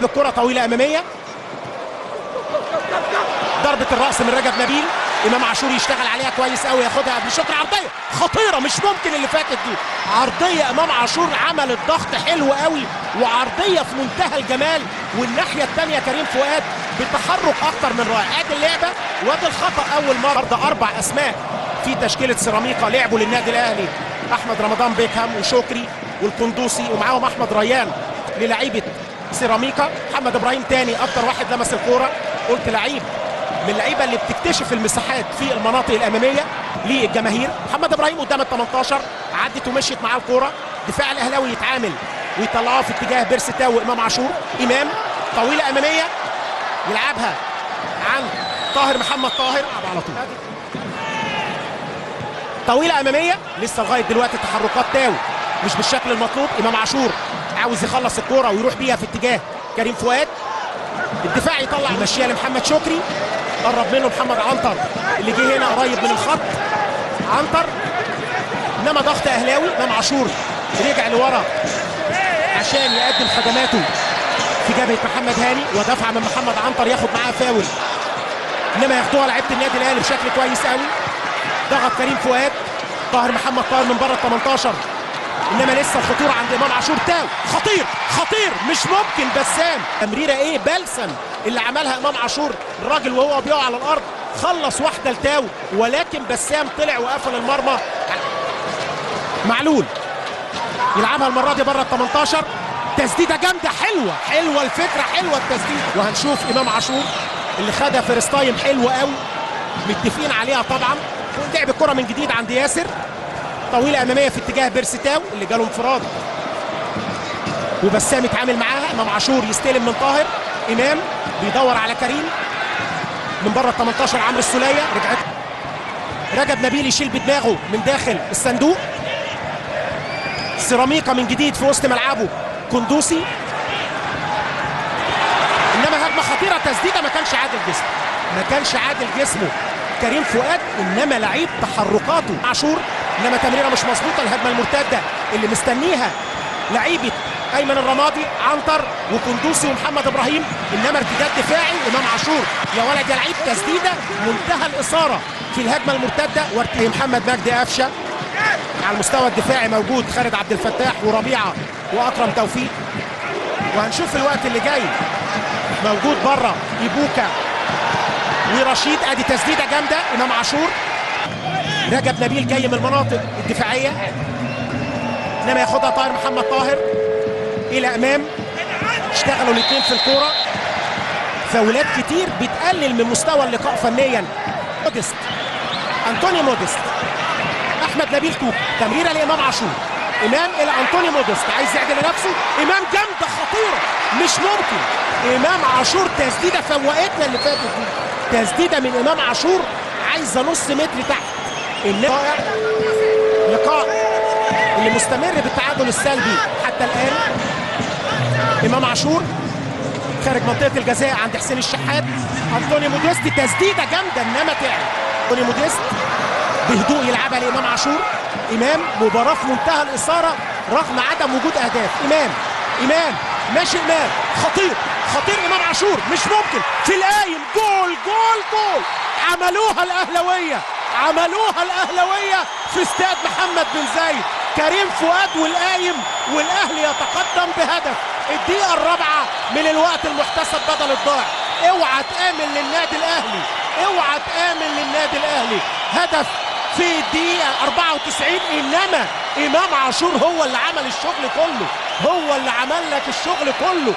لعب الكره طويلة امامية، ضربه الراس من رجب نبيل، امام عاشور يشتغل عليها كويس قوي، ياخدها قبل شكري، عرضية خطيرة مش ممكن اللي فاتت دي، عرضية امام عاشور عمل الضغط حلو قوي وعرضيه في منتهى الجمال. والناحية الثانية كريم فؤاد بتحرك اكتر من رائع. ادي اللعبة وادي الخطا اول مرة. النهارده 4 اسماء في تشكيله سيراميكا لعبوا للنادي الاهلي، احمد رمضان بيكهام وشكري والقندوسي ومعاهم احمد ريان للعيبة سيراميكا. محمد ابراهيم تاني اكتر واحد لمس الكورة، قلت لعيب من اللعيبة اللي بتكتشف المساحات في المناطق الامامية للجماهير. محمد ابراهيم قدام ال 18 عدت ومشيت معاه الكورة، دفاع الاهلاوي يتعامل ويطلعوها في اتجاه بيرسي تاو وامام عاشور. امام طويلة امامية يلعبها عن طاهر محمد طاهر على طول، طويلة امامية لسه لغاية دلوقتي تحركات تاو مش بالشكل المطلوب. امام عاشور عاوز يخلص الكورة ويروح بيها في اتجاه كريم فؤاد، الدفاع يطلع يمشيها لمحمد شكري، قرب منه محمد عنتر اللي جه هنا قريب من الخط، عنتر انما ضغط اهلاوي. امام عاشور رجع لورا عشان يقدم خدماته في جبهة محمد هاني، ودفع من محمد عنتر ياخد معاه فاول، انما ياخدوها لعيبة النادي الاهلي بشكل كويس قوي. ضغط كريم فؤاد، طاهر محمد طاهر من بره ال 18، انما لسه الخطورة عند امام عاشور. تاو خطير خطير مش ممكن، بسام تمريره ايه بلسم اللي عملها امام عاشور، الراجل وهو بيقع على الارض خلص واحدة لتاو، ولكن بسام طلع وقفل المرمى. معلول يلعبها المرة دي بره ال 18، تسديده جامدة حلوة، حلوة الفكرة، حلوة التسديده. وهنشوف امام عاشور اللي خدها first time حلوة قوي، متفقين عليها طبعا. لعب الكره من جديد عند ياسر، طويلة امامية في اتجاه بيرسي تاو اللي جاله انفراد وبسام يتعامل معاها. امام عاشور يستلم من طاهر، امام بيدور على كريم من بره ال 18، عمرو السوليه رجعت، رجب نبيل يشيل بدماغه من داخل الصندوق. سيراميكا من جديد في وسط ملعبه كندوسي، انما هجمة خطيرة تسديده ما كانش عادل جسمه، ما كانش عادل جسمه كريم فؤاد، انما لعيب تحركاته عاشور، انما تمريره مش مظبوطة. الهجمة المرتدة اللي مستنيها لعيبة ايمن الرمادي، عنتر وكندوسي ومحمد ابراهيم، انما ارتداد دفاعي. امام عاشور يا ولد يا لعيب، تسديده منتهى الاثارة في الهجمة المرتدة. محمد مجدي قفشه على المستوى الدفاعي موجود، خالد عبد الفتاح وربيعة واكرم توفيق. وهنشوف الوقت اللي جاي موجود بره ايبوكا ورشيد. ادي تسديده جامدة امام عاشور. رجب نبيل جاي من المناطق الدفاعية، انما ياخدها طاهر محمد طاهر الى امام. اشتغلوا الاثنين في الكورة، فاولات كتير بتقلل من مستوى اللقاء فنيا. موديست، انطوني موديست، احمد نبيل كوكا، تمريره لامام عاشور، امام الى انطوني موديست عايز يعدل لنفسه، امام جامدة خطيرة مش ممكن. امام عاشور تسديده فوقتنا اللي فاتت دي، تسديده من امام عاشور عايزه نص متر تحت. اللقاء اللي مستمر بالتعادل السلبي حتى الان. امام عاشور خارج منطقة الجزاء عند حسين الشحات، انطوني موديست تسديده جامدة انما تعب. انطوني موديست بهدوء يلعبها لامام عاشور. امام مباراة في منتهى الاثارة رغم عدم وجود اهداف. امام، امام ماشي، امام خطير خطير، امام عاشور مش ممكن في القايم، جول جول جول. عملوها الاهلاوية، عملوها الاهلاوية في استاد محمد بن زايد. كريم فؤاد والقايم، والاهلي يتقدم بهدف الدقيقة الرابعة من الوقت المحتسب بدل الضائع. اوعى تامن للنادي الاهلي، اوعى تامن للنادي الاهلي. هدف في الدقيقة 94، انما امام عاشور هو اللي عمل الشغل كله، هو اللي عمل لك الشغل كله.